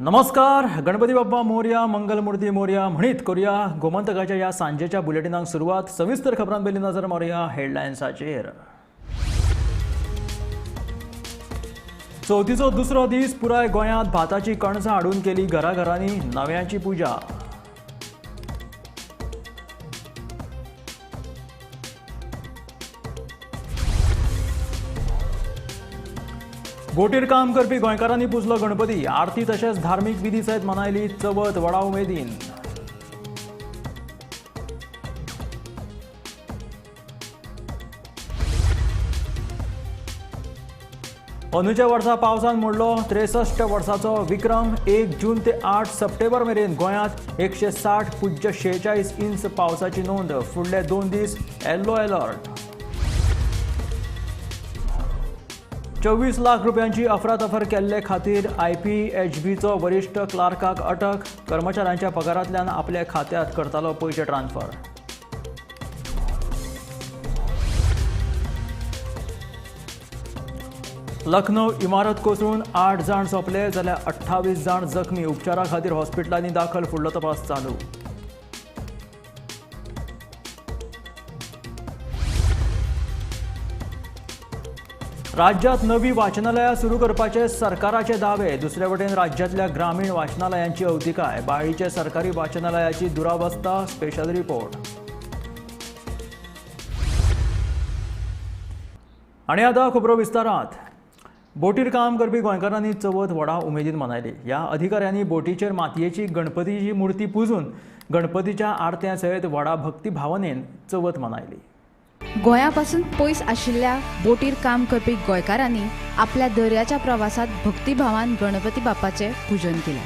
नमस्कार, गणपती बाप्पा मोरया, मंगलमूर्ती मोरया म्हणीत करूया गोमंतकाच्या ह्या सांजेच्या बुलेटिनाक सुरवात. सविस्तर खबरां पयलीं नजर मारुया हेडलायन्साचेर. चवथीचो दुसरो दीस, पुराय गोंयांत भाताची कणसां हाडून केली घराघरांनी नव्याची पुजा. बोटीर काम करपी गोंयकारांनी पुजलो गणपती, आरती तशेंच धार्मीक विधी सयत मनयली चवथ व्हडा उमेदीन. अंदूच्या वर्सा पावसान मोडलो 63 वर्साचो विक्रम. 1 जून ते 8 सप्टेंबर मेरेन गोंयांत 160.46 इंच पावसाची नोंद. फुडले 2 दीस येल्लो अलर्ट. 24 लाख रुपयांची अफरातफर केल्ले खातीर IPHBचो वरिश्ठ क्लार्काक अटक. कर्मचाऱ्यांच्या पगारांतल्यान आपल्या खात्यांत करतालो पयशे ट्रान्सफर. लखनौ इमारत कोसळून 8 जाण सोंपले जाल्यार 28 जाण जखमी. उपचारा खातीर हॉस्पिटलांनी दाखल. फुडलो तपास चालू. राज्यात नवी वाचनालयां सुरू करपाचे सरकाराचे दावे. दुसरे वटेन राज्यांतल्या ग्रामीण वाचनालयांची अवतिकाय. बाळीचे सरकारी वाचनालयाची दुरावस्था. Special report. आनी आतां खबरो विस्तारात. बोटीर काम करपी गोंयकारांनी चवथ व्हडा उमेदीन मनयली. ह्या अधिकाऱ्यांनी बोटीचेर मातयेची गणपतीची मूर्ती पुजून गणपतीच्या आरत्यां सयत व्हडा भक्ती भावनेन चवथ मनयली. गोंयापासून पयस आशिल्ल्या बोटीर काम करपी गोंयकारांनी आपल्या दर्याच्या प्रवासात भक्तिभावान गणपती बाप्पाचें पुजन केलें.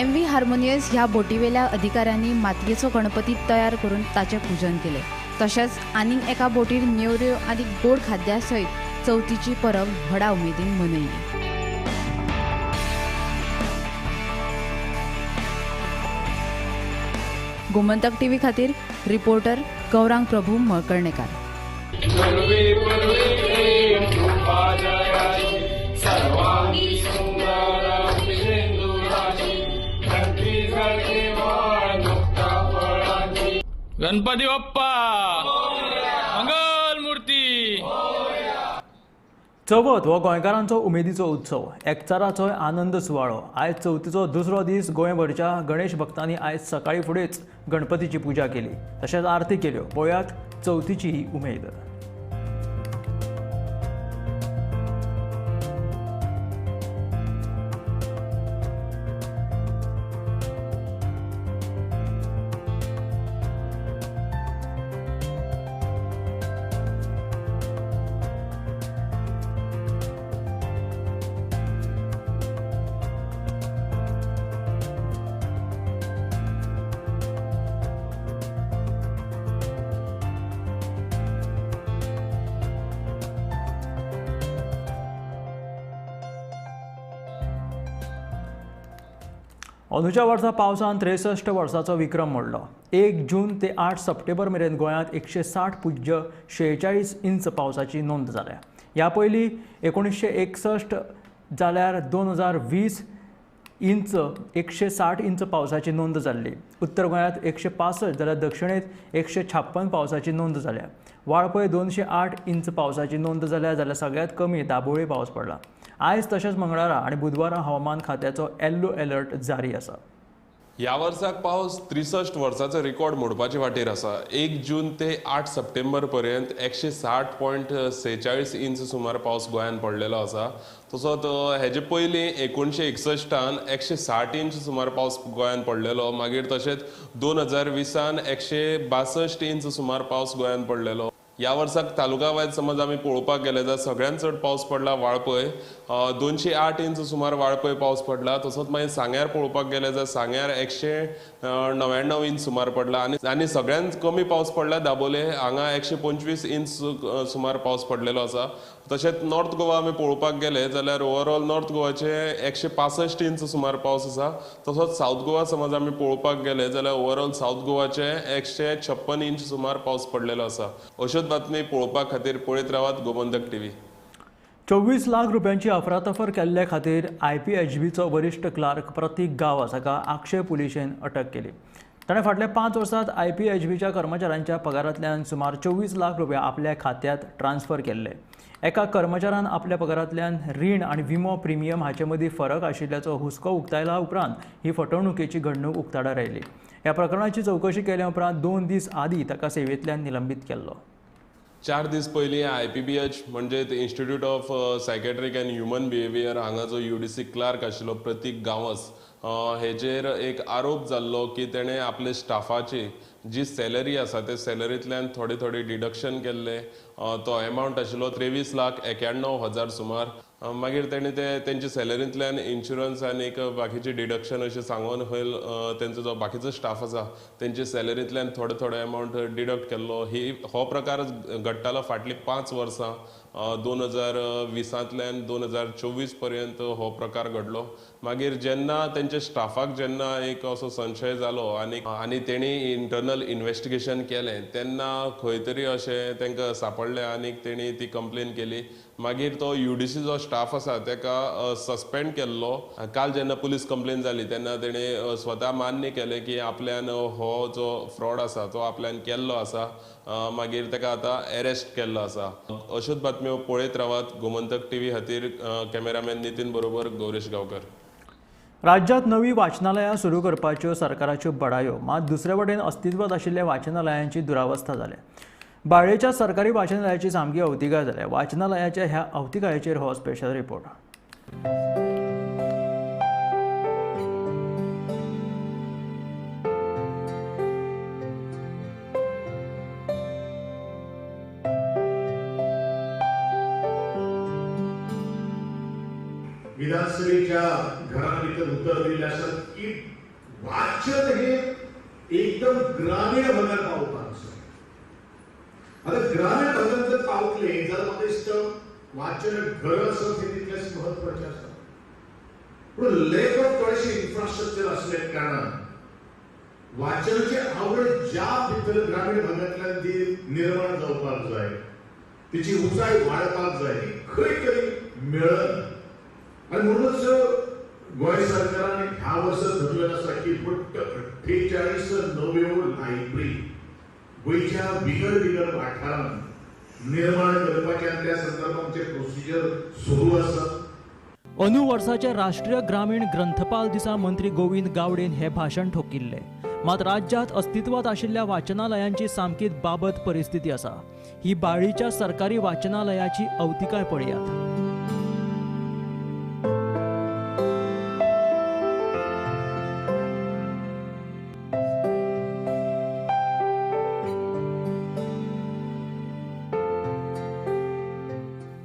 MV harmonious ह्या बोटीवेल्या अधिकाऱ्यांनी मातयेचो गणपती तयार करून ताचें पुजन केलें. तशेंच आनीक एका बोटीर नेवऱ्यो आनी गोड खाद्या सयत चवथीची परब व्हडा उमेदीन मनयली. गोमंतक टीव्ही खातीर रिपोर्टर गौरांग प्रभू मळकर्णेकार. गणपती बाप्पा मंगलमूर्ती. चवथ हो गोंयकारांचो उमेदीचो उत्सव, एकचाराचो आनंद सुवाळो. आयज चवथीचो दुसरो दीस. गोंयभरच्या गणेश भक्तांनी आयज सकाळी फुडेंच गणपतीची पुजा केली तशेंच आरती केल्यो. पळयात चवथीची ही उमेद. अंदूच्या वर्सा पावसान 63 वर्साचो विक्रम मोडलो. 1 जून ते 8 सप्टेंबर मेरेन गोंयांत 160.46 इंच पावसाची नोंद जाल्या. ह्या पयलीं 1961 जाल्यार 2020 इंच 160 इंच पावसाची नोंद जाल्ली. उत्तर गोंयांत 165 जाल्यार दक्षिणेंत 156 पावसाची नोंद जाल्या. वाळपय 208 इंच पावसाची नोंद जाल्या, जाल्यार सगळ्यांत कमी दाबोळी पावस पडला. आयज तशेंच मंगळारा आनी बुधवारा हवामान खात्याचो येल्लो अलर्ट जारी आसा. ह्या वर्साक पावस 63 वर्साचो रिकॉर्ड मोडपाचे वाटेर आसा. 1 जून ते 8 सप्टेंबर पर्यंत 160.46 इंच सुमार पावस गोंयांत पडलेलो आसा. तसोच हेजे पयलीं 1961 160 इंच सुमार पावस गोंयांत पडलेलो. मागीर तशेंच 2020 162 इंच सुमार पावस गोंयांत पडलेलो. ह्या वर्साक तालुका वायज समज आमी पळोवपाक गेले जाल्यार सगळ्यांत चड पावस पडला वाळपय, 208 इंच सुमार वाळपय पावस पडला. तसोच मागीर सांग्यार पळोवपाक गेले जाल्यार सांग्यार 199 इंच सुमार पडला आनी सगळ्यांत कमी पावस पडला दाबोले, हांगा 125 इंच सुमार पावस पडलेलो आसा. तशेंच नॉर्थ गोवा आमी पळोवपाक गेले जाल्यार ओवरऑल नॉर्थ गोवाचे 165 इंच सुमार पावस आसा. तसोच सावथ गोवा समज आमी पळोवपाक गेले जाल्यार ओवरऑल सावथ गोवाचे 156 इंच सुमार पावस पडलेलो आसा. अश्योच बातमी पळोवपा खातीर पळयत रावात गोमंतक टीव्ही. 24 लाख रुपयांची अफरातफर केल्ले खातीर IPHBचो वरिश्ठ क्लार्क प्रतीक गांवस हाका आक्षे पुलिशेन अटक केली. ताणें फाटल्या 5 वर्सांत IPHBच्या कर्मचाऱ्यांच्या पगारांतल्यान सुमार 24 लाख रुपया आपल्या खात्यांत ट्रान्स्फर केल्ले. एका कर्मचाऱ्यान आपल्या पगारांतल्यान रीण आनी विमो प्रिमियम हाचे मदीं फरक आशिल्ल्याचो हुस्को उक्तायला उपरांत ही फटवणुकेची घडणूक उक्ताडार आयली. ह्या प्रकरणाची चवकशी केल्या उपरांत 2 दीस आदीं ताका सेवेंतल्यान निलंबीत केल्लो. 4 दीस पयलीं IPBH म्हणजे institute of psychiatric and human behaviour हांगा जो UDC clerk आशिल्लो प्रतीक गांवस हेजेर एक आरोप जाल्लो की तेणें आपले स्टाफाची जी सॅलरी आसा ते सॅलरींतल्यान थोडे थोडे डिडक्शन केल्ले. तो एमावंट आशिल्लो 23,91,000 सुमार. मागीर तेणें ते तेंच्या सॅलरींतल्यान इन्शुरन्स आनी एक बाकीचे डिडक्शन अशें सांगून खंय तेंचो जो बाकीचो स्टाफ आसा तेंच्या सॅलरींतल्यान थोडे थोडे एमावंट डिडक्ट केल्लो. ही हो प्रकार घडटालो फाटलीं 5 वर्सां. 2020 2024 पर्यंत हो प्रकार घडलो. मागीर जेन्ना तेंच्या स्टाफाक जेन्ना एक असो संशय जालो आनी आनी तेणी इंटरनल इन्वेस्टिगेशन केलें तेन्ना खंय तरी अशें तांकां सांपडलें आनी तेणी ती कंप्लेन केली. मागीर तो UDC जो स्टाफ आसा ताका सस्पेंड केल्लो. काल जेन्ना पुलीस कंप्लेन जाली तेन्ना तेणें स्वता मान्य केलें की आपल्यान हो जो फ्रॉड आसा तो आपल्यान केल्लो आसा. मागीर ताका आतां एरेस्ट केल्लो आसा. अश्योच बातम्यो पळयत रावात गोमंतक टीव्ही खातीर. कॅमेरामॅन नितीन बरोबर गौरेश गांवकर. राज्यांत नवी वाचनालयां सुरू करपाच्यो सरकाराच्यो बडायो, मात दुसरे वटेन अस्तित्वांत आशिल्ल्या वाचनालयांची दुरावस्था जाल्या. बाळेच्या सरकारी वाचनालयाची सामकी अवतिकाय जाल्या. वाचनालयाच्या ह्या अवतिकायेचेर हो स्पेशल रिपोर्ट. विधानसभेच्या घरांभितर उत्तर दिलें आसा की वाचन हे एकदम ग्रामीण भागात पावपाक जाय. आता ग्रामीण भागात जर पावतले जाल्यार म्हाका दिसता वाचन घर आसप हें तितलेंच म्हत्वाचें आसा. पूण लॅक ऑफ थोडेशें इन्फ्रास्ट्रक्चर आसल्या कारणान वाचनाची आवड ज्या भितर ग्रामीण भागांतल्यान ती निर्माण जावपाक जाय, तिची उंचाय वाडपाक जाय, ती खंय तरी मेळना. आनी म्हणूनच गोंय सरकारान ह्या वर्सा धरलें आसा की वट्ट 48 नव्यो लायब्ररी गोंयच्या विंगड विंगड वाठारांत निर्माण करपाचें आनी त्या संदर्भात आमचें प्रोसिजर सुरू आसा. अंदू वर्साच्या राष्ट्रीय ग्रामीण ग्रंथपाल दिसा मंत्री गोविंद गावडेन हें भाशण ठोकिल्लें. मात राज्यांत अस्तित्वांत आशिल्ल्या वाचनालयांची सामकीच बाबत परिस्थिती आसा. ही बाळीच्या सरकारी वाचनालयाची अवतिकाय पळयात.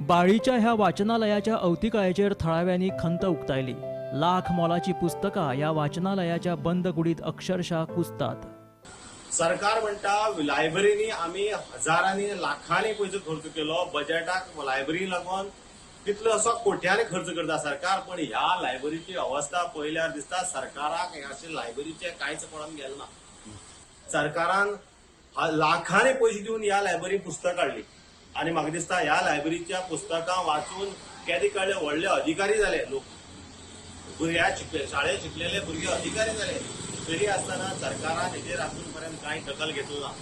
बाळीच्या ह्या वाचनालयाच्या अवतिकायेचेर थळाव्यांनी खंत उक्तायली. लाख मोलाची पुस्तकां ह्या वाचनालयाच्या बंद कुडीत अक्षरशः कुसतात. सरकार म्हणटा लायब्ररीनी आमी हजारांनी लाखांनी पयसो खर्च केलो, बजेटाक लायब्ररी लागून कितलो असो कोट्यांनी खर्च करता सरकार, पण ह्या लायब्ररीची अवस्था पळयल्यार दिसता सरकाराक अशें लायब्ररीचें कांयच पडोन गेलें ना. सरकारान लाखांनी पयशे दिवन ह्या लायब्ररी पुस्तक हाडली आनी म्हाका दिसता ह्या लायब्ररीच्या पुस्तकां वाचून केदे कळ्ळे व्हडले अधिकारी जाले लोक, भुरग्या शिकले शाळेत शिकलेले भुरगे अधिकारी जाले, तरी आसतना सरकारान हेजेर आजून पर्यंत कांय दखल घेतली ना.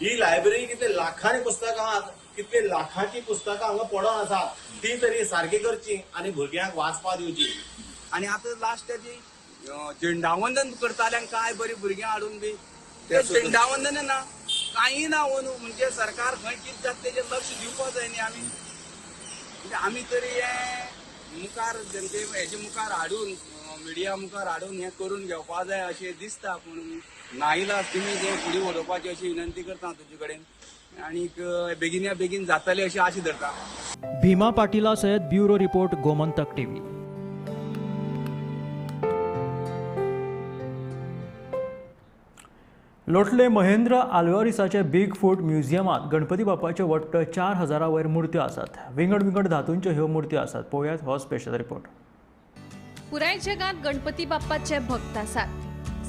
ही लायब्ररी कितले लाखांनी पुस्तकां आहात, कितले लाखांची पुस्तकां हांगा पडोन आसात, ती तरी सारकी करची आनी भुरग्यांक वाचपाक दिवची. आनी आतां लास्ट ती झेंडावंदन करताले आनी काय बरी भुरग्यां हाडून बी ते झेंडावंदन ना कांय ना अंदू, म्हणजे सरकार खंय कितें जाता तेजेर लक्ष दिवपाक जाय न्ही. आमी म्हणजे आमी तरी हें मुखार जनते हेजे मुखार हाडून मिडिया मुखार हाडून हें करून घेवपाक जाय अशें दिसता, पूण नाईलाज तुमी तें फुडें व्हरोवपाची अशी विनंती करता तुजे कडेन आनीक बेगिना बेगीन जातलें अशी आशा धरता. भीमा पाटिला सयत ब्युरो रिपोर्ट, गोमंतक टीव्ही. लोटले महेंद्र आल्वारिसाचे बिग फूट म्युझियमांत गणपती बाप्पाच्यो वट्ट 4000 वयर मूर्त्यो आसात. विंगड विंगड धातूंच्यो ह्यो मूर्त्यो आसात. पळोवयात हो स्पेशल रिपोर्ट. पुराय जगांत गणपती बाप्पाचे भक्त आसात.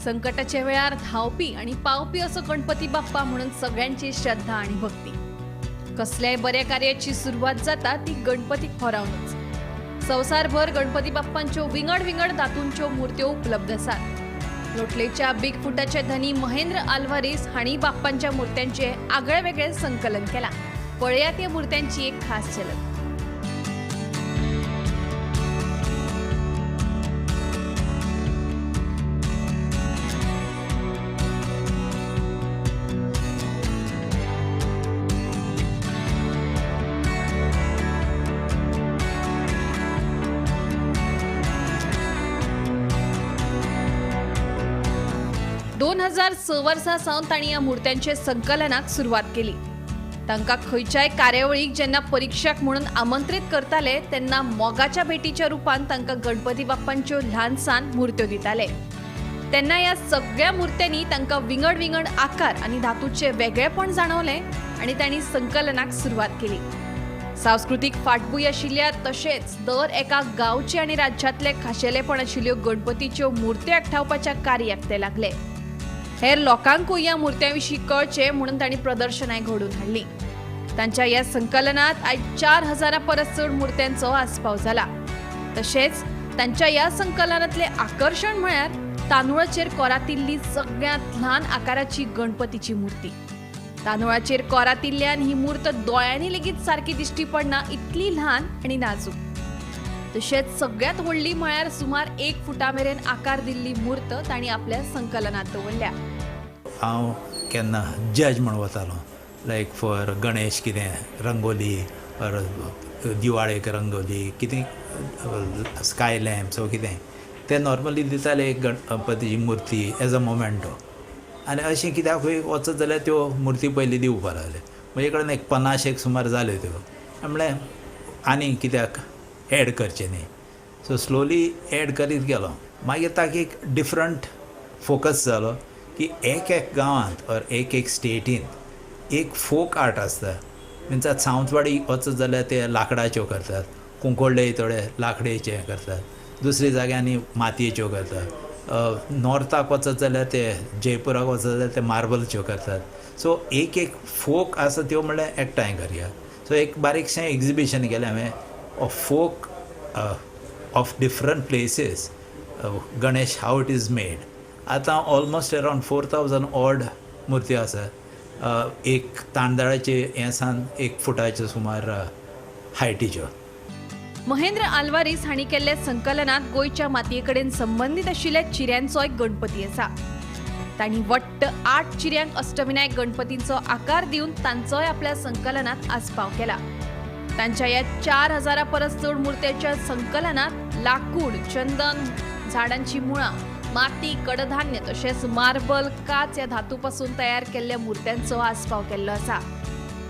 संकटाच्या वेळार धांवपी आनी पावपी असो गणपती बाप्पा म्हणून सगळ्यांची श्रद्धा आनी भक्ती. कसल्याय बऱ्या कार्याची सुरवात जाता ती गणपतीक होरावनच. संवसारभर गणपती बाप्पांच्यो विंगड विंगड धातूंच्यो मूर्त्यो उपलब्ध आसात. लोटलेच्या बिग फुटाचे धनी महेंद्र आल्वारीस हांणी बाप्पांच्या मूर्त्यांचे आगळे वेगळे संकलन केलां. पळयात ह्या मूर्त्यांची एक खास झलक. दोन 2006 वर्सां सावन तांणी ह्या मूर्त्यांचे संकलनाक सुरवात केली. तांकां खंयच्याय कार्यावळीक जेन्ना परिक्षक म्हणून आमंत्रीत करताले तेन्ना मोगाच्या भेटीच्या रुपान तांकां गणपती बाप्पांच्यो ल्हान सान मूर्त्यो दिताले. तेन्ना ह्या सगळ्या मूर्त्यांनी तांकां विंगड विंगड आकार आनी धातूचें वेगळेपण जाणवलें आनी तांणी संकलनाक सुरवात केली. सांस्कृतीक फाटभूंय आशिल्ल्या तशेंच दर एका गांवचे आनी राज्यांतले खाशेलेपण आशिल्ल्यो गणपतीच्यो मूर्त्यो एकठावपाच्या कार्याक ते लागले. हेर लोकांकूय ह्या मूर्त्यां विशीं कळचें म्हणून तांणी प्रदर्शनाय घडोवन हाडलीं. तांच्या ह्या संकलनांत आयज 4000 परस चड मूर्त्यांचो आस्पाव जाला. तशेंच तांच्या ह्या संकलनांतलें आकर्शण म्हळ्यार तांदूळाचेर कोरातिल्ली सगळ्यांत ल्हान आकाराची गणपतीची मूर्ती. तांदूळाचेर कोरातिल्ल्यान ही मूर्त दोळ्यांनी लेगीत सारकी दिश्टी पडना इतली ल्हान आनी नाजूक. तशेंच सगळ्यांत व्हडली म्हळ्यार सुमार 1 फुटा मेरेन आकार दिल्ली मूर्त तांणी आपल्या संकलनांत दवरल्या. हांव केन्ना जज म्हूण वतालो, लायक फॉर गणेश कितें रंगोली ऑर दिवाळेक रंगोली कितें स्काय लॅम्प्स वो कितें ते नॉर्मली दिताले एक गणपतीची मुर्ती एज अ मोमेंटो. आनी अशें कित्याकूय वचत जाल्यार त्यो मुर्ती पयलीं दिवपाक लागले. म्हजे कडेन एक 50 सुमार जाल्यो त्यो. म्हणलें आनी कित्याक एड करचें न्ही. सो स्लोली एड करीत गेलो. मागीर ताका एक डिफरंट फोकस जालो की एक एक गांवांत ऑर एक एक स्टेटींत एक फोक आर्ट आसता. मिन्स आतां सावंतवाडी वचत जाल्यार ते लांकडाच्यो करतात, कुंकळ्ळे थोडे लांकडेचे करतात, दुसऱ्या जाग्यांनी मातयेच्यो करतात, नॉर्थाक वचत जाल्यार ते जयपुराक वचत जाल्यार ते मार्बलच्यो करतात. सो एक एक फोक आसा त्यो म्हणल्यार एकठांय करया. सो एक बारीकशें एग्जिबिशन केलें हांवें of folk of different places Ganesh how it is made. आतां ऑलमोस्ट अरावंड 4000 ऑड मुर्त्यो आसा. एक तांदळाचे हें सान 1 फुटाचे सुमार हायटीच्यो. महेंद्र आल्वारीस हांणी केल्ल्या संकलनांत गोंयच्या मातये कडेन संबंदीत आशिल्ल्या चिऱ्यांचो एक गणपती आसा. तांणी वट्ट 8 चिऱ्यांक अष्टविनायक गणपतींचो आकार दिवन तांचोय आपल्या संकलनांत आस्पाव केला. तांच्या ह्या 4000 परस चड मूर्त्यांच्या संकलनांत लाकूड, चंदन, झाडांची मुळां, माती, कडधान्य तशेंच मार्बल, काच ह्या धातू पासून तयार केल्ल्या मूर्त्यांचो आस्पाव केल्लो आसा.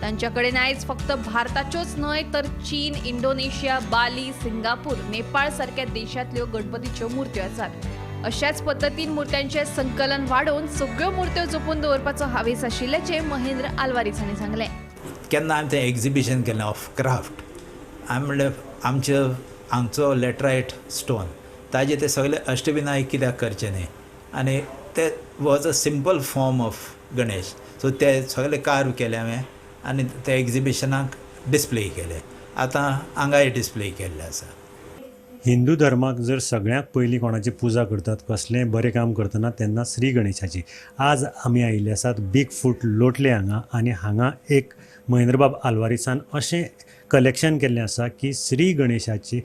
तांच्या कडेन आयज फक्त भारताच्योच न्हय तर चीन, इंडोनेशिया, बाली, सिंगापूर, नेपाळ सारक्या देशांतल्यो गणपतीच्यो मूर्त्यो आसात. अशाच पद्दतीन मूर्त्यांचें संकलन वाडोवन सगळ्यो मूर्त्यो जपून दवरपाचो हावेस आशिल्ल्याचें महेंद्र आल्वारीस हांणी सांगलें. केन्ना हांवें तें एग्जिबिशन केलें ऑफ क्राफ्ट, हांवें म्हणलें आमचे हांगचो लॅटरायट स्टोन ताजे ते सगळे अष्टविनायक कित्याक करचे न्ही, आनी ते was a simple form of Ganesh. So ते सगळे कार्व केले हांवें आनी ते एग्जिबिशनाक डिस्प्ले केले. आतां हांगाय डिस्प्ले केल्ले आसा. हिंदू धर्माक जर सगळ्यांत पयलीं कोणाची पुजा करतात, कसलेंय बरें काम करतना तेन्ना श्री गणेशाची. आज आमी आयिल्ले आसात बिग फूट लोटले हांगा आनी हांगा एक महेंद्रबाब आल्वारीसान अशें कलेक्शन केल्लें आसा की श्री गणेशाची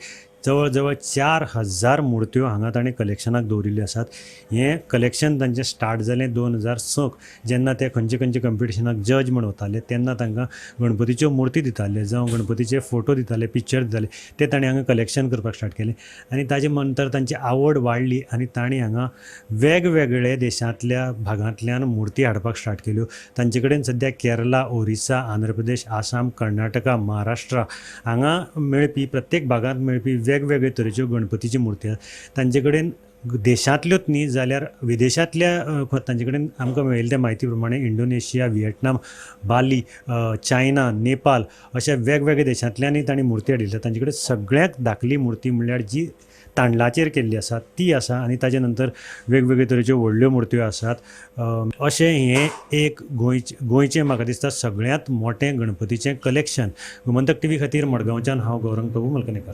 जवळ जवळ 4000 मूर्त्यो हांगा ताणें कलेक्शनाक दवरिल्ल्यो आसात. हें कलेक्शन तांचें स्टार्ट जालें 2006 जेन्ना ते खंयचे खंयचे कंपिटिशनाक जज म्हूण वताले तेन्ना तांकां गणपतीच्यो मुर्ती दिताले जावं गणपतीचे फोटो दिताले, पिक्चर दिताले, ते ताणें हांगा कलेक्शन करपाक स्टार्ट केलें आनी ताजे नंतर तांची आवड वाडली आनी तांणी हांगा वेगवेगळे देशांतल्या भागांतल्यान मुर्ती हाडपाक स्टार्ट केल्यो. तांचे कडेन सद्या केरला, ओरिसा, आंध्र प्रदेश, आसाम, कर्नाटका, महाराष्ट्र हांगा मेळपी प्रत्येक भागांत मेळपी वेगवेगळे तरेच्यो गणपतीच्यो मुर्ती आसात. तांचे कडेन देशांतल्योच न्ही जाल्यार विदेशांतल्या तांचे कडेन आमकां मेळिल्ले म्हायती प्रमाणे Indonesia, Vietnam, Bali, China, Nepal अशा वेगवेगळ्या देशांतल्यानय तांणी मुर्ती हाडिल्ल्यो. तांचे कडेन सगळ्यांत धाकली मुर्ती म्हणल्यार जी तांदळाचेर केल्ली आसा ती आसा आनी ताजे नंतर वेगवेगळे तरेच्यो व्हडल्यो मुर्त्यो आसात. अशें हें एक गोंयचें म्हाका दिसता सगळ्यांत मोटें गणपतीचें कलेक्शन. गोमंतक टीव्ही खातीर मडगांवच्यान हांव गौरंग प्रभू मलकनेकर.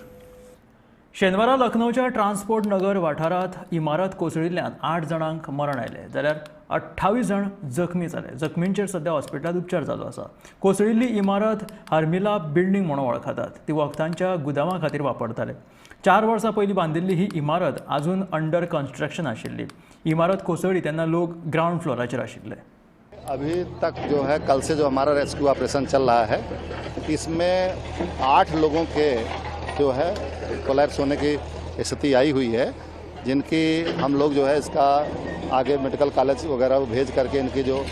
शेनवारा लखनौच्या ट्रान्सपोर्ट नगर वाठारांत इमारत कोसळिल्ल्यान 8 जाणांक मरण आयलें जाल्यार 28 जाण जखमी जाले. जखमींचेर सध्या हॉस्पिटलांत उपचार चालू आसा. कोसळिल्ली इमारत हर्मिला बिल्डिंग म्हणून वळखतात. ती वखदांच्या गुदांवा खातीर वापरताले. 4 वर्सां पयलीं बांदिल्ली ही इमारत अजून अंडर कन्स्ट्रक्शन आशिल्ली. इमारत कोसळ्ळी तेन्ना लोक ग्रावंड फ्लोराचेर आशिल्ले. अभी तक जो है कल से जो हमारा रेस्क्यू ऑपरेशन चल रहा है, इसमें 8 लोगों के जो है कोलैप्स होने की स्थिति आई हुई है, जिनकी हम लोग जो है इसका आगे मेडिकल कॉलेज वगैरह भेज करके इनकी जो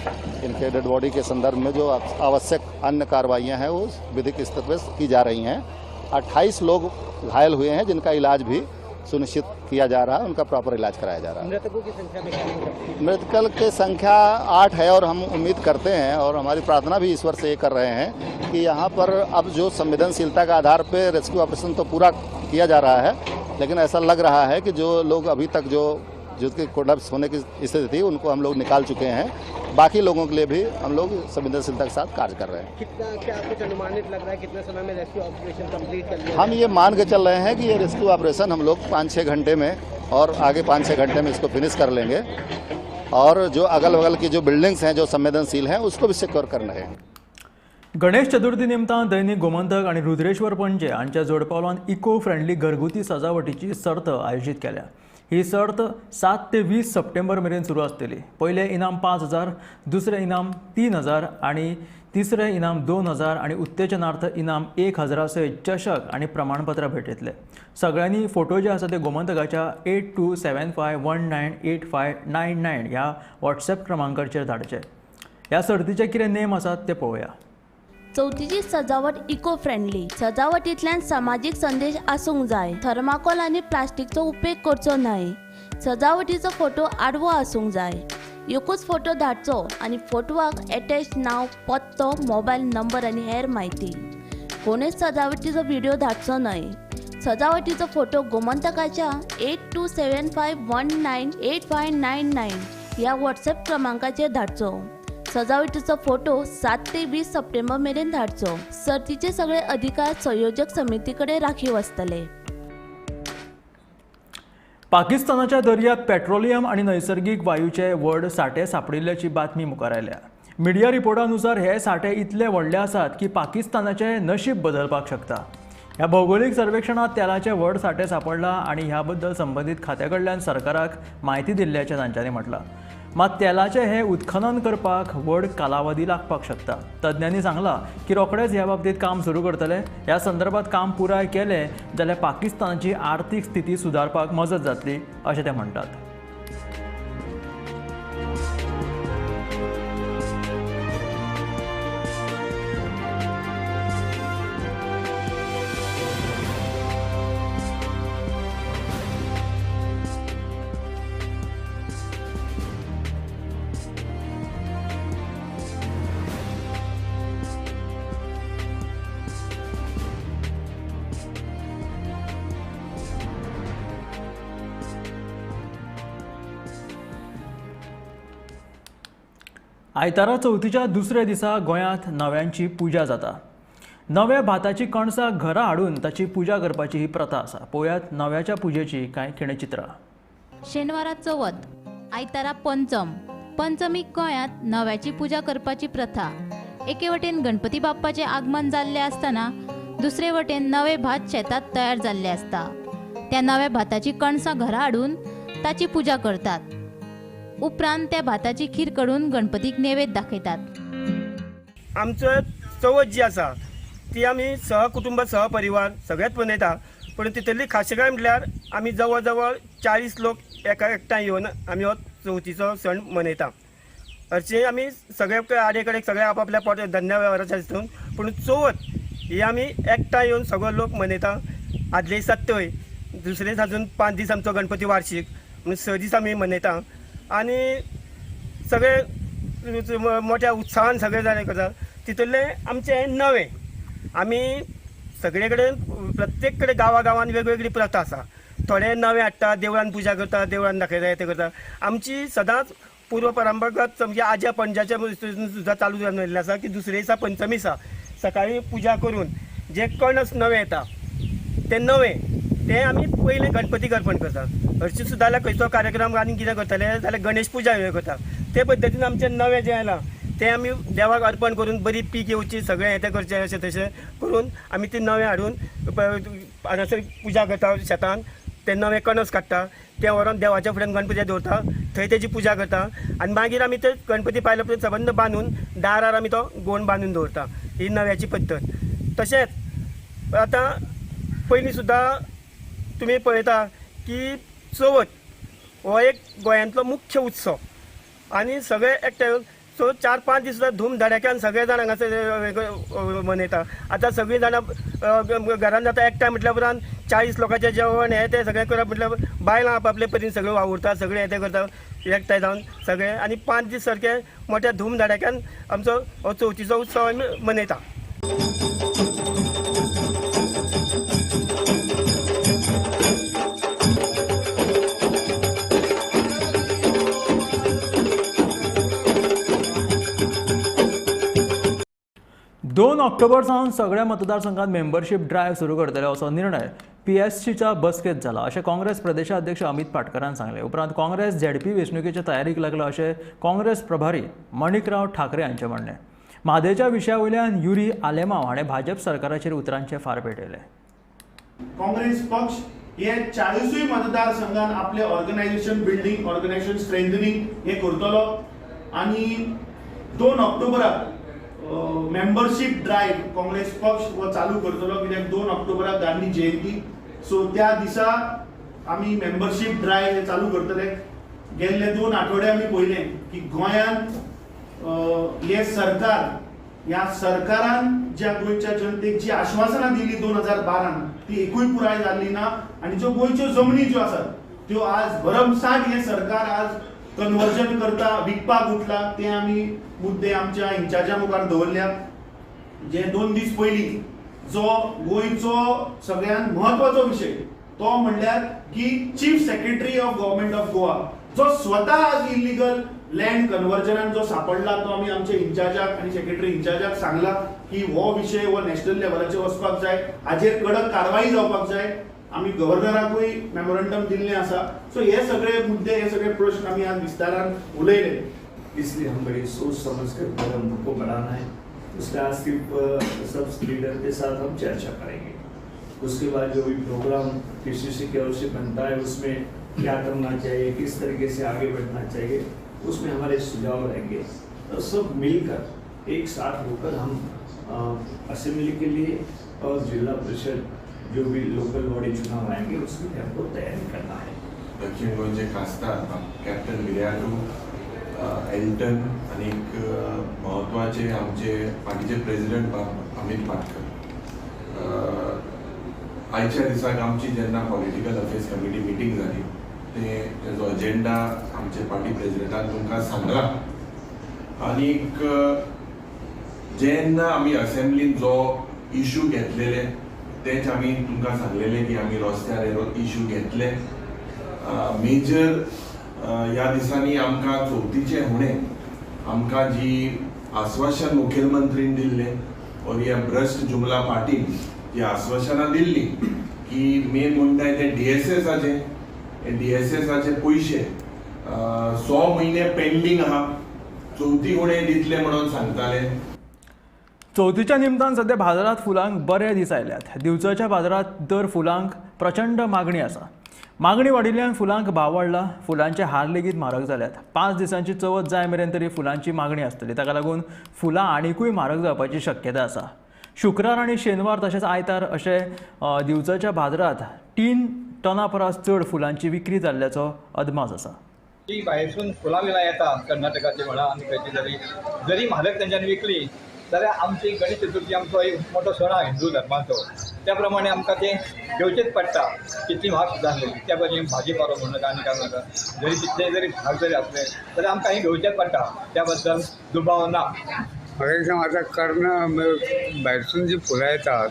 इनके डेड बॉडी के संदर्भ में जो आवश्यक अन्य कार्रवाइयाँ हैं वो विधिक स्तर पर की जा रही हैं। 28 लोग घायल हुए हैं, जिनका इलाज भी सुनिश्चित किया जा रहा है, उनका प्रॉपर इलाज कराया जा रहा है। मृतकों की संख्या में क्या? मृतकों की संख्या 8 है और हम उम्मीद करते हैं और हमारी प्रार्थना भी ईश्वर से ये कर रहे हैं कि यहाँ पर अब जो संवेदनशीलता के आधार पर रेस्क्यू ऑपरेशन तो पूरा किया जा रहा है, लेकिन ऐसा लग रहा है कि जो लोग अभी तक जो जिसके कोलैप्स होने की स्थिति थी उनको हम लोग निकाल चुके हैं। बाकी लोगों के लिए भी हम लोग संवेदनशीलता के साथ कार्य कर रहे हैं। कितना, क्या कुछ अनुमानित लग रहा है कितने समय में रेस्क्यू ऑपरेशन कंप्लीट कर लिया? हम ये मान के चल रहे हैं कि ये रेस्क्यू ऑपरेशन हम लोग 5-6 घंटे में और आगे 5-6 घंटे में इसको फिनिश कर लेंगे और जो अगल बगल की जो बिल्डिंग्स हैं जो संवेदनशील हैं उसको भी सिक्योर करना है। गणेश चतुर्थी निमतान दैनिक गोमंतक आनी रुद्रेश्वर पणजे हांच्या जोडपालवान इको फ्रेंडली घरगुती सजावटीची सर्त आयोजीत केल्या. ही सर्त 7 ते 20 सप्टेंबर मेरेन सुरू आसतली. पयलें इनाम 5,000, दुसरें इनाम 3,000 आनी तिसरें इनाम 2,000 आनी उत्तेजनार्थ इनाम 1,000 सयत चषक आनी प्रमाणपत्रां भेटयतले. सगळ्यांनी फोटो जे आसा ते गोमंतकाच्या 8275198599 ह्या वॉट्सएप क्रमांकाचेर धाडचे. ह्या सर्तीचे कितें नेम आसात ते पळोवया. चवथीची सजावट इको फ्रेंडली. सजावटींतल्यान समाजीक संदेश आसूंक जाय. थर्माकोल आनी प्लास्टिकचो उपेग करचो न्हय. सजावटीचो फोटो आडवो आसूंक जाय. एकूच फोटो धाडचो आनी फोटवाक एटॅच नांव, पत्तो, मोबायल नंबर आनी हेर म्हायती. कोणेच सजावटीचो व्हिडियो धाडचो न्हय. सजावटीचो फोटो गोमंतकाच्या 8275198599 ह्या व्हॉट्सएप क्रमांकाचेर धाडचो. सजावटीचो फोटो 7 ते 20 सप्टेंबर मेरेन धाडचो. सर्तीचे सगळे अधिकार संयोजक समिती कडेन राखीव आसतले. पाकिस्तानाच्या दर्यात पेट्रोलियम आनी नैसर्गिक वायूचे व्हड साठे सापडिल्ल्याची बातमी मुखार आयल्या. मिडिया रिपोर्टानुसार हे साठे इतले व्हडले आसात की पाकिस्तानाचे नशीब बदलपाक शकता. ह्या भौगोलिक सर्वेक्षणात तेलाचे व्हड साठे सापडला आनी ह्या बद्दल संबंदीत खात्या कडल्यान सरकाराक म्हायती दिल्ल्याचें तांच्यांनी म्हटलां. मात तेलाचें हें उत्खनन करपाक व्हड कालावधी लागपाक शकता. तज्ञांनी सांगलां की रोखडेंच ह्या बाबतींत काम सुरू करतले. ह्या संदर्भात काम पुराय केलें जाल्यार पाकिस्तानाची आर्थीक स्थिती सुदारपाक मजत जातली अशें ते म्हणटात. आयतारा चवथीच्या दुसऱ्या दिसा गोंयांत नव्यांची पुजा जाता. नव्या भाताची कणसां घरा हाडून ताची पुजा करपाची ही प्रथा आसा. पळोवयात नव्याच्या पुजेची कांय खिणचित्रां. शेनवारा चवथ, आयतारा पंचम. पंचमीक गोंयांत नव्याची पुजा करपाची प्रथा. एके वटेन गणपती बाप्पाचें आगमन जाल्लें आसतना दुसरे वटेन नवे भात शेतांत तयार जाल्लें आसता. त्या नव्या भाताची कणसां घरा हाडून ताची पुजा करतात. उपरांत त्या भाताची खीर काडून गणपतीक नैवेद्य दाखयतात. आमचो चवथ जी आसा ती आमी सहकुटुंब सहपरिवार सगळेच मनयता, पूण तितली खाशेलकाय म्हटल्यार आमी जवळ जवळ 40 लोक एका एकठांय येवन आमी हो चवथीचो सण मनयता. हरशीं आमी सगळे आडे कडेन सगळे आपापल्या पोट धंद्या वेव्हाराच्या हितून, पूण चवथ ही आमी एकठांय येवन सगळे लोक मनयता. आदले दिसा तय, दुसरे दिसा अजून 5 दीस आमचो गणपती वार्षीक म्हणून 6 दीस आमी मनयता आनी सगळे मोठ्या उत्साहान सगळे जाण करता. तितूंतलें आमचें नवें आमी सगळे कडेन प्रत्येक कडेन गांवा गांवान वेगवेगळी प्रथा आसा, थोडे नवे हाडटा, देवळान पुजा करता, देवळान दाखयता, तें करता. आमची सदांच पूर्व परंपरागत म्हणजे आज्या पणजाच्या सुद्दां चालू जावन आयिल्लें आसा की दुसरे दिसा पंचमी दिसा सकाळीं पुजा करून जे कणस नवे येता ते नवे ते आमी पयलें गणपतीक अर्पण करता. हरशीं सुद्दां जाल्यार खंयचो कार्यक्रम आनी कितें करतले जाल्यार गणेश पुजा हे करता. ते पद्दतीन आमचें नवें जें आयलां तें आमी देवाक अर्पण करून बरी पीक येवची, सगळें हें तें करचें अशें तशें करून आमी तें नवें हाडून हांगासर पुजा करता. शेतान ते नवे कणस काडटा, तें व्हरोन देवाच्या फुड्यान गणपती दवरता, थंय तेजी पुजा करता आनी मागीर आमी ते गणपती पायल्या उपरांत सबंद बांदून दारार आमी तो गोण बांदून दवरता. ही नव्याची पद्दत. तशेंच आतां पयलीं सुद्दां तुमी पळयता की चवथ हो एक गोंयांतलो मुख्य उत्सव आनी सगळे एकठांय सो 4-5 दीस सुद्दां धूम धडाक्यान सगळे जाण हांगासर मनयता. आतां सगळीं जाणां घरान जाता एकठांय म्हटल्या उपरांत 40 लोकांचें जेवण हें तें सगळें करप म्हटल्यार बायलां आपआपले परीन सगळें वावुरता, सगळें हें तें करता एकठांय जावन सगळें आनी 5 दीस सारके मोठ्या धूम धडाक्यान आमचो हो चवथीचो उत्सव आमी मनयता. दोन ऑक्टोबर सावन सगळ्या मतदारसंघात मेंबरशीप ड्रायव्ह सुरू करतले असो निर्णय पीएससीच्या बसकेत जाला अशें काँग्रेस प्रदेशाध्यक्ष अमित पाटकरान सांगलें. उपरांत काँग्रेस झेडपी वेंचणुकेच्या तयारीक लागला अशें काँग्रेस प्रभारी मणिकराव ठाकरे हांचें म्हणणें. म्हादयच्या विशया वयल्यान युरी आलेमाव हाणें भाजप सरकाराचेर उतरांचे फार पेटयले. काँग्रेस पक्ष हे 40 मतदारसंघात आपले ऑर्गनायझेशन बिल्डिंग, ऑर्गनायझेशन स्ट्रेंथनिंग हे करतलो आनी 2 ऑक्टोबराक मेंबरशीप ड्रायव्ह काँग्रेस पक्ष हो चालू करतलो, कित्याक 2 ऑक्टोबराक गांधी जयंती, सो त्या दिसा आमी मेंबरशीप ड्रायव्ह हे चालू करतले. गेल्ले 2 आठवडे आमी पळयलें की गोंयांत हे सरकार, ह्या सरकारान ज्या गोंयच्या जनतेक जी आश्वासनां दिली 2012 ती एकूय पुराय जाल्ली ना आनी ज्यो गोंयच्यो जमनी ज्यो आसात त्यो आज भरमसाठ हे सरकार आज कन्वर्जन करता, विकपाक उठला. ते आमी मुद्दे आमच्या इन्चार्जा मुखार दवरल्या. जे 2 दीस पयलीं जो गोंयचो सगळ्यांत म्हत्वाचो विशय तो म्हणल्यार की chief secretary of government of Goa जो स्वता आज इलिगल लँड कन्वर्जनान जो सापडला तो आमी आमच्या इन्चार्जाक आनी सेक्रेटरी इन्चार्जाक सांगला की हो विशय हो नॅशनल लेवलाचेर वचपाक जाय, हाजेर कडक कारवाई जावपाक जाय. आमी गव्हर्नराकूय मेमोरंडम दिल्लें आसा. सो हे सगळे मुद्दे, हे सगळे प्रश्न आमी आज विस्तारान उलयले. इसलिए हम बड़ी सोच समझ कर कदम को बढ़ाना है. उसका सिर्फ सब लीडर के साथ हम चर्चा करेंगे. उसके बाद जो भी प्रोग्राम पीसीसी की ओर से बनता है उसमें क्या करना चाहिए, किस तरीके से आगे बढ़ना चाहिए, उसमें हमारे सुझाव रहेंगे. तो सब मिलकर एक साथ होकर हम असेंबली के लिए और जिला परिषद जो भी लोकल बॉडी चुनाव आएंगे उसकी भी हमको तैयारी करना है. दक्षिण गोंयचे खासदार कॅप्टन विर्याटू एल्टन आनी म्हत्वाचे आमचे पार्टीचे प्रेसिडेंट अमित पाटकर. आयच्या दिसाक आमची जेन्ना पॉलिटिकल अफेर्स कमिटी मिटींग जाली ते तेजो एजेंडा आमचे पार्टी प्रेसिडेंटान तुमकां सांगला आनीक जेन्ना आमी असेंब्लीन जो इशू घेतलेले तेच आमी तुमकां सांगलेले की आमी रस्त्यार इशू घेतले. मेजर ह्या दिसांनी आमकां चवथीचे हुणे आमकां जी आश्वासन मुखेलमंत्रीन दिल्लें और ह्या भ्रश्ट जुमला पार्टीन जी आश्वासनां दिल्लीं की मेन म्हणटाय ते डीएसएसाचे, डीएसएसाचे पयशे 100 म्हयने पेंडींग आहा, चवथी हुणे दितले म्हणून सांगताले. चवथीच्या निमतान सध्या बाजारात फुलांक बरे दीस आयल्यात. दिवचलच्या बाजारात दर फुलांक प्रचंड मागणी आसा. मागणी वाडिल्ल्यान फुलांक भाव वाडला. फुलांचे हार लेगीत म्हारग जाल्यात. 5 दिसांची चवथ जाय मेरेन तरी फुलांची मागणी आसतली. ताका लागून फुलां आनिकूय म्हारग जावपाची शक्यता आसा. शुक्रार आनी शेनवार तशेंच आयतार अशे दिवचलच्या बाजारात 3 टना परस चड फुलांची विक्री जाल्ल्याचो अदमास आसा. ती भायरसून फुलां बिलां येता कर्नाटकाची म्हणा आनी खंयची जरी जरी म्हारग तेंच्यांनी विकली जाल्यार आमची गणेश चतुर्थी आमचो एक मोठो सण आहा हिंदू धर्माचो, त्या प्रमाणे आमकां तें घेवचेंच पडटा. कितली म्हारग सुद्दां आसली त्या प्रमाणे भाजी पालो म्हणून नाका आनी काय नाका, जरी तितले जरी म्हारग जरी आसले जाल्यार आमकां हें घेवचेंच पडटा, त्या बद्दल दुबाव ना. म्हाका एक सांग, आतां कर्ण भायरसून जी फुलां येतात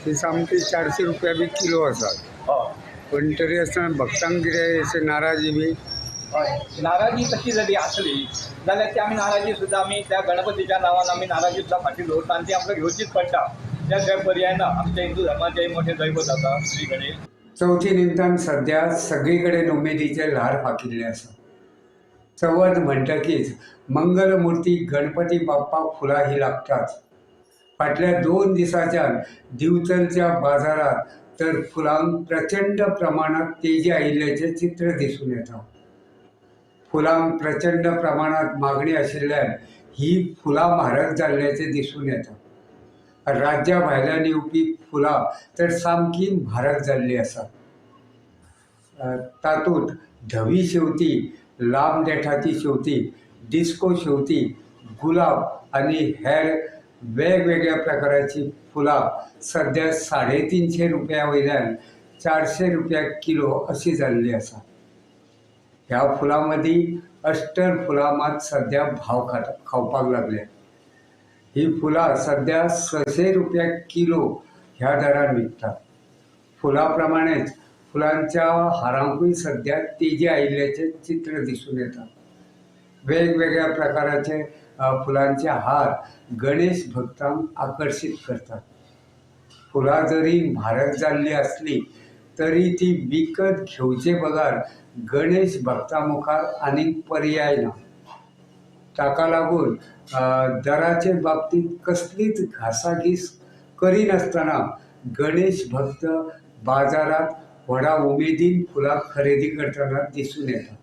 ती सामकी 400 रुपया बी किलो आसात. पूण तरी आसतना भक्तांक कितें अशें नाराजी बी? हय, नाराजी तशी जरी आसली जाल्यार ती आमी नाराजी सुद्दां आमी त्या गणपतीच्या नांवान आमी नाराजी सुद्दां फाटीं दवरता आनी ती आमकां घेवचीच पडटा. त्या शिवाय पर्याय ना. आमच्या हिंदू धर्माचें मोठें दैवत आसा श्री गणेश. चवथी निमतान सद्या सगळी कडेन उमेदीचें ल्हार फाकिल्लें आसा. चवथ म्हणटकीच मंगलमुर्ती गणपती बाप्पाक फुलां ही लागताच. फाटल्या 2 दिसांच्यान दिवचलच्या बाजारांत तर फुलांक प्रचंड प्रमाणांत तेजी आयिल्ल्याचें चित्र दिसून येता. फुलांक प्रचंड प्रमाणांत मागणी आशिल्ल्यान ही फुलां म्हारग जाल्ल्याचें दिसून येता. राज्या भायल्यान येवपी फुलां तर सामकी म्हारग जाल्ली आसात. तातूंत धवी शेवती, लांब देठाची शेवती, डिस्को शेवती, गुलाब आनी हेर वेगवेगळ्या प्रकाराची फुलां सद्या 350 रुपया वयल्यान 400 रुपया किलो अशी जाल्ली आसा. ह्या फुलां मदीं अष्टर फुलां मात सद्या भाव खावपाक लागल्या. ही फुलां सद्या 600 रुपया किलो ह्या दरान विकतात. फुलां प्रमाणेच फुलांच्या हारांकूय सद्या तेजी आयिल्ल्याचें चित्र दिसून येता. वेगवेगळ्या प्रकाराचे फुलांचे हार गणेश भक्तांक आकर्शीत करतात. फुलां जरी म्हारग जाल्ली आसली तरी ती विकत घेवचे बगर गणेश भक्तां मुखार आनीक पर्याय ना. ताका लागून दराचे बाबतींत कसलीच घासाघीस करिनासतना गणेश भक्त बाजारांत व्हडा उमेदीन फुलां खरेदी करतना दिसून येता.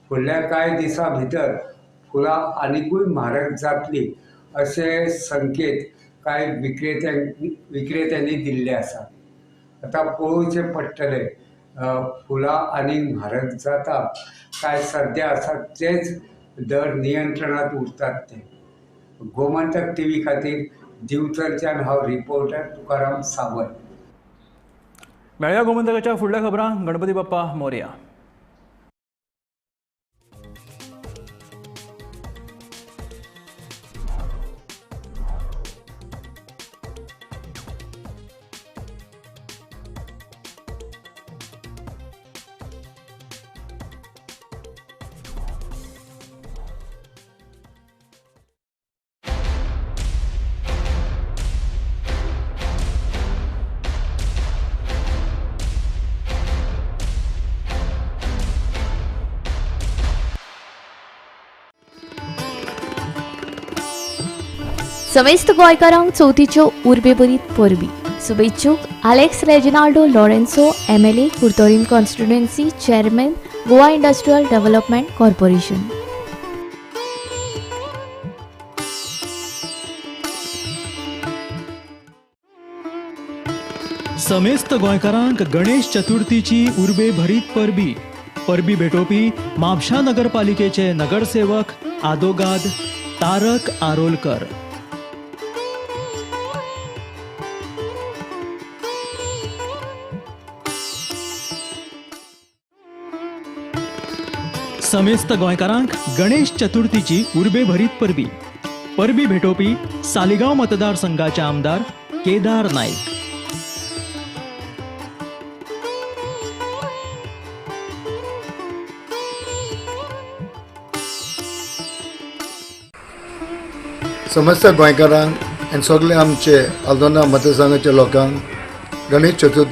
फुडल्या कांय दिसां भितर फुलां आनिकूय म्हारग जातली अशे संकेत कांय विक्रेत्यांनी दिल्ले आसात. आतां पळोवचें पडटलें फुलां आनीक म्हारग जाता काय सद्या आसा तेच दर नियंत्रणांत उरतात ते. गोमंतक टीव्ही खातीर दिवचलच्यान हांव रिपोर्टर तुकाराम सावंत. मेळया गोमंतकाच्या फुडल्या खबरां. गणपती बाप्पा मोरया. समेस्त गोंयकारांक चवथीच्यो उर्बेभरीत परबी. शुभेच्छुक Alex Reginaldo Lourenco, MLA, Curtorim constituency, chairman, Goa industrial development corporation. समेस्त गोंयकारांक गणेश चतुर्थीची उर्बेभरीत परबी. परबी भेटोवपी म्हापशा नगरपालिकेचे नगरसेवक आदोगाद तारक आरोलकर. समेस्त गोंयकारांक गणेश चतुर्थीची उर्बेभरीत परबी. परबी भेटोवपी सालिगांव मतदारसंघाचे आमदार केदार नाईक. समस्त गोंयकारांक आनी सगळे आमचे आल्दोना मतदारसंघाच्या लोकांक गणेश चतुर्थी